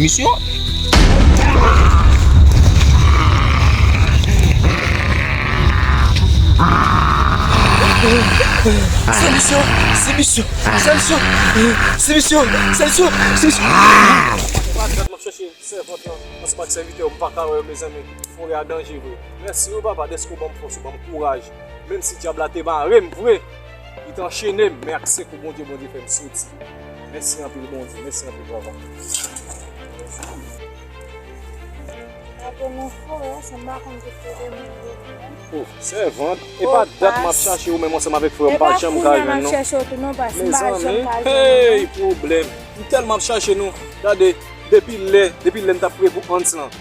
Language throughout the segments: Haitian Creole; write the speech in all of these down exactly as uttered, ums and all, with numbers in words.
Misyon? Se misyon, se misyon, se misyon, se misyon, se misyon, se misyon. Patriyòt, m ap chèche sèvant lan ansanm ak sèvitè yo, m pa ka wè yo, mezanmi. Forè a danje vre. Mèsi wi, papa, dèske w ban m fòs, ou ban m kouraj. Menm si dyab la te mare m vre, li te anchene m, men ak sèk ou Bondye, Bondye fè m soti. Mèsi anpil, Bondye. Mèsi anpil, papa. Gade nan forè, se m pa konn ki kote moun yo ye. Oh, sèvant, e pa dat m ap chache ou menm ansanm avèk frè m, m pa janm ka jwenn nou. Mezanmi, hey, pwoblèm. M tèlman ap chache nou. Gade, depi lè, depi lè n t ap priye pou Hans lan.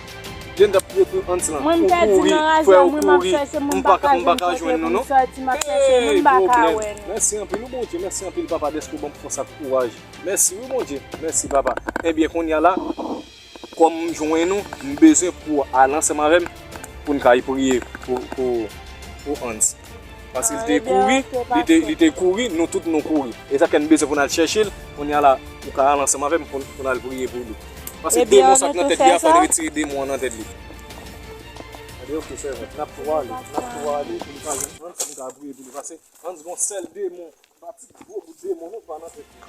Lè n t ap priye pou Hans lan. Ou kouri, frè ou kouri. M pa ka, m pa ka jwenn nou, non. Hey, pwoblèm. Mèsi anpil, wi, Bondye. Mèsi anpil, papa, dèske w ban m fòs ak kouraj. Mèsi, wi, Bondye. Mèsi, papa. Ebyen, kounye a la, kòm m jwenn nou, m bezwen pou w al ansanm avè m pou n kay priye pou, pou, pou Hans. Paske li te kouri, li te, li te kouri, nou tout nou kouri. E sa k fè n bezwen pou n al chèche l, kounye a la, ou ka al ansanm avè m pou, pou n al priye pou li. Paske demon sa k nan tèt li a, fò n retire demon an nan tèt li. Gade, oke, sèvant, n ap tou ale, n ap tou ale pou li pa jwenn Hans, pou n ka priye pou li. Paske Hans gon sèl demon. Pa ti gwo bout demon non pa nan tèt li.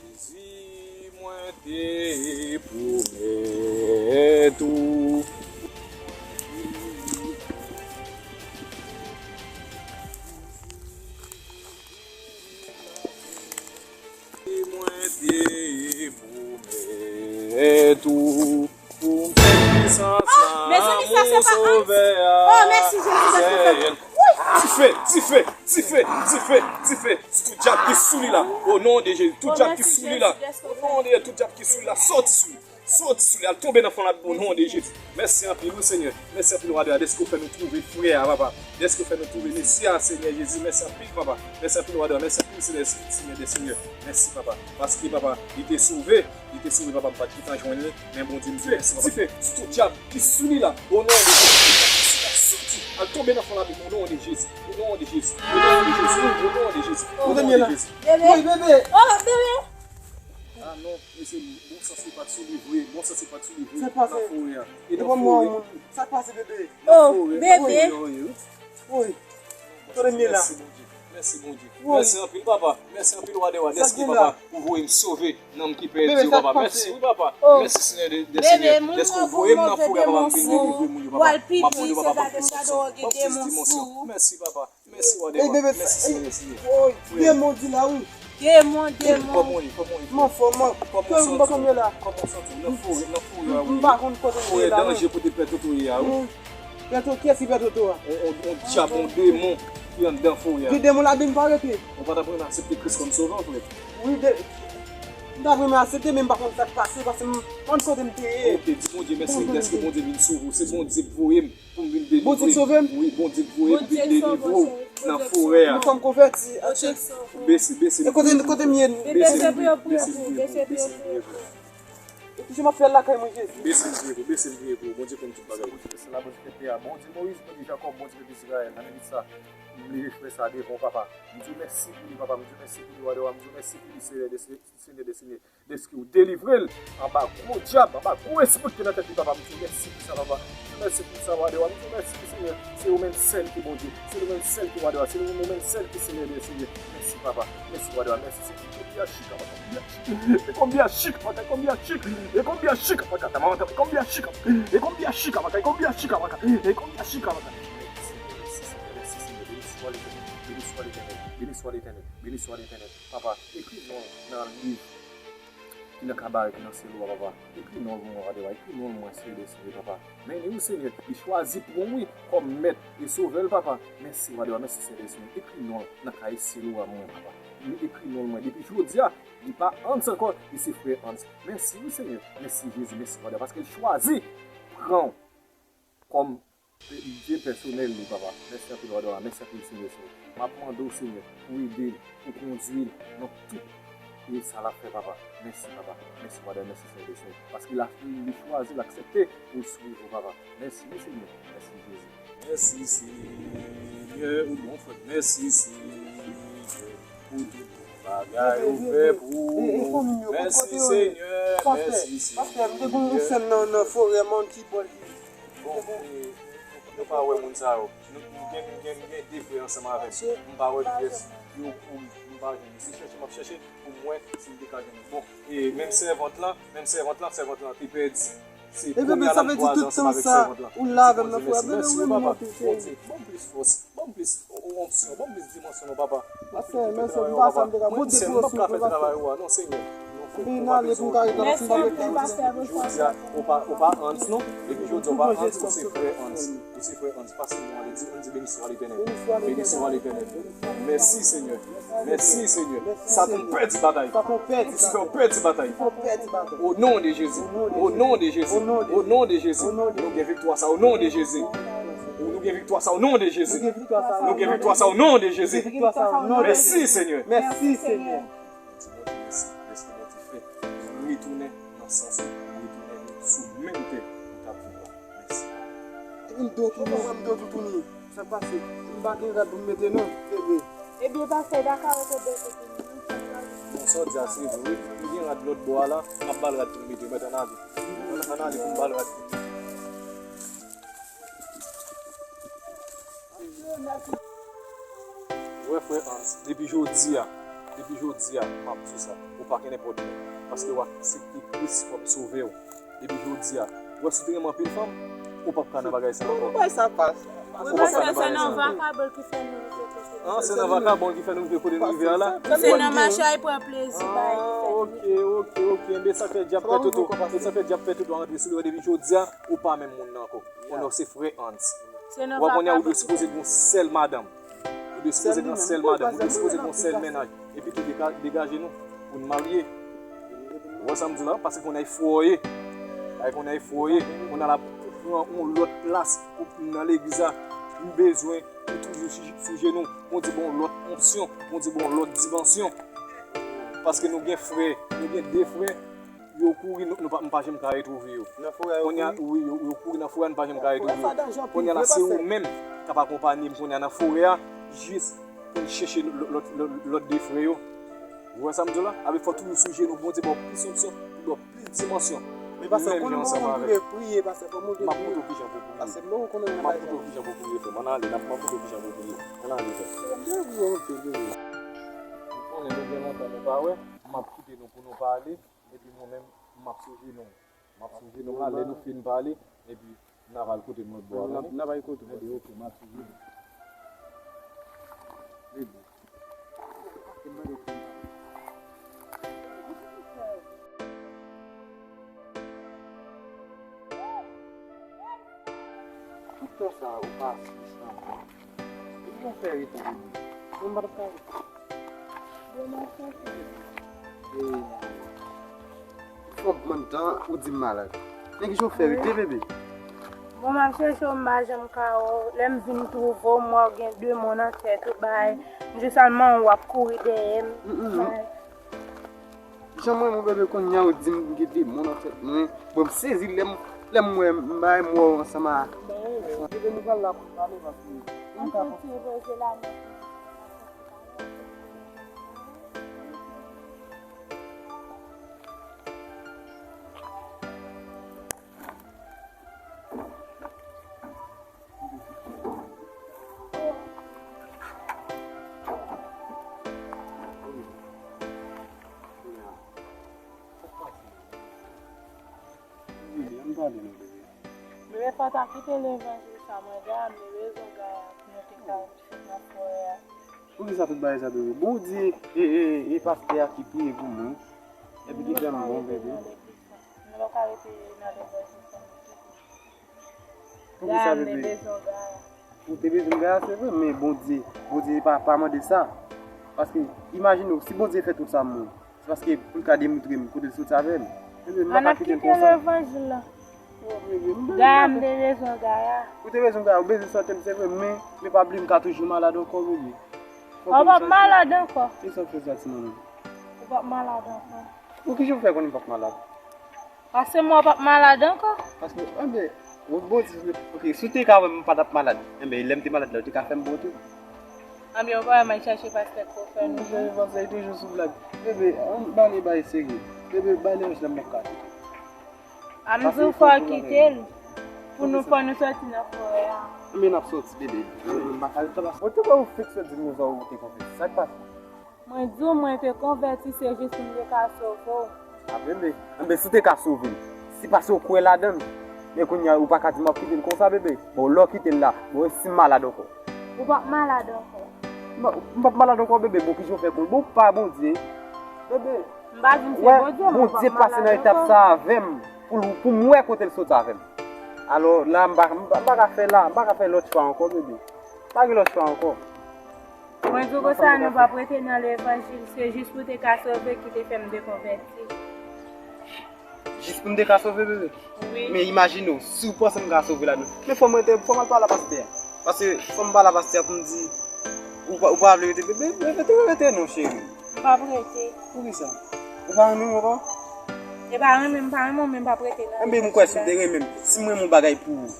Jezi, mwen te pwomèt ou. Mwen te pwomèt ou pou m fè pwisans nan lanmou Sovè a. Oh, mèsi, Jezi, dèske w fè m. Dife, dife, dife, dife, dife sou tout dyab ki sou li la. O non de Jezi, tout dyab ki sou li la. O non de Jezi, tout dyab ki sou li la, sòti sou li. Sòti sou li, al tonbe nan fon labim o non de Jezi. Mèsi anpil, wi, Senyè. Mèsi anpil, Wa dè Wa, dèske w fè nou twouve frè a, papa. Dèske w fè nou twouve mesye a, Senyè Jezi. Mèsi anpil, papa. Mèsi anpil, Wa dè Wa. Mèsi anpil, Senyè, Senyè dè Senyè. Mèsi, papa. Paske, papa, li te sove. Li te sove, papa, m pa t gentan jwenn li. Men Bondye, m di mèsi, papa. Dife, dife sou tout dyab ki sou li la. O non de Jezi. Sòti, al tonbe nan fon labim o non de Jezi. O non de Jezi. O non de Jezi. O non de Jezi. O non de Jezi. Bebe. Wi, bebe. Oh, bebe. Ah non, mesye, bon sans li pa t sou li vre, bon sans li pa t sou li vre. Sa k pase? Nan forè a. E nan forè. Sa k pase, bebe? Nan forè, nan forè, wi. Wi. Tande m ye la. Mèsi, Bondye. Mèsi, Bondye. Mèsi anpil, papa. Mèsi anpil, Wa dè Wa. Mèsi, papa, ou voye m sove nanm ki pèdi yo, papa. Mèsi, wi, papa. Mèsi, Senyè dè, dè Senyè. Dèske ou voye m nan forè a, papa, m vin delivre moun yo, papa. M ap mande w, papa, ban m plis dimensyon. Ban m plis dimensyon. Mèsi, papa. Mèsi, Wa dè Wa. Mèsi, Senyè, Senyè. Demon di la, wi. Demon, demon. Kòman w ye? Kòman w ye? Mwen anfòm, mwen. Kòman w santi w? Kòman w santi w? Nan forè, nan forè a, wi. M pa konn kote m ye la, non. Forè danje kote Pè Toto ye a, wi. Pè Toto, kiyès ki Pè Toto a? On, on, on dyab, on demon ki anndan forè a. Gen demon ladan, m pa rete. Ou pa t ap renmen aksepte Kris kòm sovè w, frè? Wi, de, m t ap renmen aksepte, men m pa konn sa k pase, paske m pa konn kote m te ye. Ok, di Bondye mèsi dèske Bondye vin sove w. Se Bondye k voye m. Pou m vin delivre. Bondye k sove m? Wi, Bondye k voye m vin delivre w nan forè a. Mwen fè m konvèti. Bese, bese. E kote, kote m ye? Bese, bese, bese. E kijan m ap fè lakay mwen, Jezi? Bese m priye pou, bese m priye pou. Bondye konn tout bagay. Bondye ki se la, Bondye ki te a, Bondye Moyiz, Bondye Jakòb, Bondye pèp Izrayèl, nan minit sa, m leve frè sa devan w, papa. M di w mèsi pou li, papa. M di w mèsi pou li, Wa dè Wa. M di w mèsi pou li, Senyè dè Senyè. Dèske w delivre l anba gwo dyab, anba gwo espri ki te nan tèt li, papa. M di w mèsi pou sa, papa. M di w mèsi pou sa, Wa dè Wa. M di w mèsi, Senyè. Se ou menm sèl ki Bondye. Se ou menm sèl ki Wa dè Wa. Se ou menm sèl ki Senyè dè Senyè. Mèsi, papa. Mèsi, Wa dè Wa. Mèsi, Senyè. E konbyen chik, papa, konbyen chik. E konbyen chik, papa, konbyen chik. E konbyen chik, papa, konbyen chik. E konbyen chik, papa, konbyen chik, papa. E konbyen chik, papa. Mèsi, Senyè. Mèsi, Senyè. Mèsi, Senyè. Beni swa Letènèl. Beni swa Letènèl. Beni swa Letènèl. Beni swa Letènèl. Papa, ekri non nan liv ki nan kabarèt ki nan syèl ou a, papa. Ekri non l pou mwen, Wa dè Wa. Ekri non l mwen, Senyè dè Senyè, papa. Men li, wi, Senyè, li chwazi pran w, wi, kòm mèt e sovè l, papa. Mèsi, Wa dè Wa. Mèsi, Senyè dè Senyè. Ekri non l nan kaye syèl ou a mwen, papa. Li ekri non l mwen. Depi jodi a, li pa Hans ankò, li se frè Hans. Mèsi, wi, Senyè. Mèsi, Jezi. Mèsi, Wa dè Wa. Paske l chwazi pran w kòm Byen pèsonèl li, papa. Mèsi anpil, Wa dè Wa. Mèsi anpil, Senyè, Senyè. M ap mande w, Senyè, pou ede l, pou kondui l nan tout e sa l ap fè, papa. Mèsi, papa. Mèsi, Wa dè Wa. Mèsi, Senyè, Senyè. Paske l ap, li chwazi, l aksepte pou l swiv ou, papa. Mèsi, wi, Senyè. Mèsi, Jezi. Mèsi, Senyè. Ou bon, frè. Mèsi, Senyè. pou tout bagay ou fè pou mwen. Mèsi, Senyè, mèsi, Senyè. Pastè, m te gon sèn nan, nan forè, man, ki bò l ye. Bon, e, nou pa wè moun sa yo. Nou, nou gen, nou gen, nou gen de frè ansanm avè m. M pa wè kiyès yo kouri. M pa jwenn yo. Se chèche m ap chèche pou m wè si m te ka jwenn yo. Bon, e menm sèvant lan, menm sèvant lan, sèvant lan te pèdi. Se kounye a l ap kwaze ansanm avèk sèvant lan. Bondye, mèsi, mèsi wi, papa. Bondye, ban m plis fòs, ban m plis onksyon, ban m plis dimansyon non, papa. Pastè, mèsi anpil, papa. Mwen menm, m p ap ka fè travay ou a non, Senyè. Non, frè, ou pa bezwen okipe m. Jodi a, ou pa, ou pa Hans non. Depi jodi a, ou pa Hans, ou se frè Hans. Ou se frè Hans. Pase mwen ale, di, ann di, beni swa Letènèl. Beni swa Letènèl. Mèsi, Senyè. Mèsi, Senyè. Satan pèdi batay. Satan pèdi batay. Satan pèdi batay. O non de Jezi. O non de Jezi. O non de Jezi. Nou gen viktwa sa o non de Jezi. Nou gen viktwa sa o non de Jezi. Nou gen viktwa sa o non de Jezi. Mèsi, Senyè. Mèsi, Senyè. Di Bondye mèsi. Mèsi, Bondye, fè nou retounen nan sans ou, nou retounen sou menm tè ou t ap viv la. Mèsi. Epi m do toutouni, m do toutouni. Sa k pase? M pa gen rad pou m mete non, bebe. Ebyen, pastè, dakò, rete bò kote nou. Bon, sa w di a se vre wi. M gen rad lòt bò a la, m ap ba l rad pou l mete. Mèt ann ale. Ann, ann ale pou m ba l rad pou l mete. Ou wè, frè Hans, depi jodi a, depi jodi a, m ap di w sa, ou pa gen nenpòt moun, paske w aksepte Kris kòm sovè w. Depi jodi a, ou wè, si w te renmen anpil fanm, ou p ap ka nan bagay sa ankò. Ou bay sa pa. Wi, paske se nan vakabon ki fè nou rive kote nou. Ah, se nan vakabon ki fè nou rive kote nou rive a la? Se nan mache a, pran plezi bay ki fè nou rive. Ah, ok, ok, ok. Enben, sa k fè dyab pè toto, sa k fè dyab pè toto antre sou li, depi jodi a, ou pa menm moun nan ankò. Kounye a w se frè Hans. Wè, kounye a ou dwe sipoze gen yon sèl madanm. Ou dwe sipoze gen yon sèl madanm. Ou dwe sipoze gen yon sèl mennaj. Epi tou dega-, degaje nou pou n marye. Ou wè sa m di la? Paske kounye a e fwoye. Ay, kounye a e fwoye. Kounye a l ap pran yon lòt plas pou nan legliz la. Nou bezwen pou toujou sou, sou jenou. Bondye ba w yon lòt onksyon. Bondye ba w yon lòt dimansyon. Paske nou gen frè, nou gen de frè. Yo kouri, nou, nou pa, m pa janm ka retwouve yo. Nan forè yo kouri? Kounye a, wi, yo, yo kouri nan forè a, nou pa janm ka retwouve yo. Kounye a la, se ou menm k ap akonpanye m kounye a nan forè a, jis pou n chèche lò-, lòt, lòt, lòt de frè yo. Ou wè sa m di w la? Avèk fò toujou sou jenou, Bondye ba w plis onksyon, li ba w plis dimansyon. Men pastè, konnen m ap priye, pastè, fò m priye. M ap montre w kijan pou w priye. M ap montre w kijan pou w priye, frè m. Ann ale, m ap montre w kijan pou w priye. Ann ale, frè. Ou konnen nou gen lontan nou pa wè, m ap kite nou pou nou pale. Epi mwen menm, m ap sou jenou m. M ap sou jenou m la, lè nou fin pale, epi n a pral kote m lòt bò a, tande? N a pral kote w. Ebyen, ok, m ap sou jenou m. Ebyen. Tout tan sa a, ou pa asiste san mwen. Kijan w fè rete vini? Mwen pa t ap ka rete. Bon, m ap chèche. E, fò m pran tan, ou di m malad. Men kijan w fè rete, bebe? Bon, m ap chèche w, m pa janm ka wè w. Lè m vin twouve w, m wè w gen demon nan tèt ou, bay. M jis sèlman w ap kouri dèyè m. Mm, mm, non. Bay. Jan mwen, mon bebe, kounye a ou di m gen demon nan tèt mwen. Bon, m sezi lè m, lè m wè m bay m wè w ansanm a. Bebe, nou pral la pou n pale paske m ka konprann. Bebe, pa ta kite levanjil sa, mwen dayè m bezwen gaya pou nou te ka rete nan forè a. Poukisa tout bagay sa, bebe? Bondye e, e, e pastè a ki priye pou mwen. Epi ki fè m bon, bebe. Nou pa ka rete nan levanjil sa. Poukisa, bebe? Ou te bezwen gaya, se vre, men Bondye, Bondye pa, pa mande sa. Paske, imajine w, si Bondye fè tout sa moun, se paske pou l ka demontre m kote l soti avè m. Bebe, m pa ka kite l konsa. Ann ap kite levanjil la. Gaya, m te bezwen gaya. Ou te bezwen gaya, ou bezwen sante m, se vre, men, men pa bliye m ka toujou malad ankò, bebe. Ou p ap malad ankò. E sa w fè sa, ti manman? Ou p ap malad ankò. Ou kijan w fè konnen m p ap malad? Paske m wè w p ap malad ankò. Paske, enben, bon, bon, ok, si w te ka wè m pa t ap malad, enben, lè m te malad la, ou te ka fè m bon tou. Anben, ou pa wè m al chache pastè k pou fè nou. Bebe, pastè toujou sou blag. Bebe, ann bale bay serye. Bebe, bale yon sèm m ap kase. A m di w fò w kite l pou nou fò nou sòti nan forè a. Men n ap sòti, bebe. M pa ka rete la. Bon, te kwè ou fiks di nou sa ou te konfyans. Sa k pase? Mwen di w mwen te konvèti se jis pou m te ka sove w. A bebe, anben si w te ka sove m, si pase w kwè ladan l, men kounye a ou pa ka di m ap kite l konsa bebe. Bon, lè w kite l la, bon, e si m malad ankò? Ou p ap malad ankò. M p ap malad ankò bebe, bon, kijan w fè konn? Bon, ou pa Bondye. Bebe, m pa di m se Bondye, men ou p ap malad ankò. Bondye pase nan etap sa avè m, pou, pou m wè kote l sot avè m. Alò, la, m pa, m pa, m pa ka fè la, m pa ka fè lòt chwa ankò, bebe. Pa gen lòt chwa ankò. Mwen di w konsa, nou p ap rete nan levanjil, se jis pou te ka sove ki te fè m dekonvèti. Jis pou m te ka sove, bebe? Wi. Men imajine w, si w panse m ka sove ladan. Men fò m rete, fò m al pale a pastè a. Paske fò m pale a pastè a pou m di, ou pa, ou pa vle rete, bebe, rete, rete non, cheri. M p ap rete. Poukisa? Ou pa renmen m ankò? E pa renmen, m pa renmen w, men m p ap rete nan levanjil la. Enben, m kwè si w te renmen m, si m renmen yon bagay pou ou,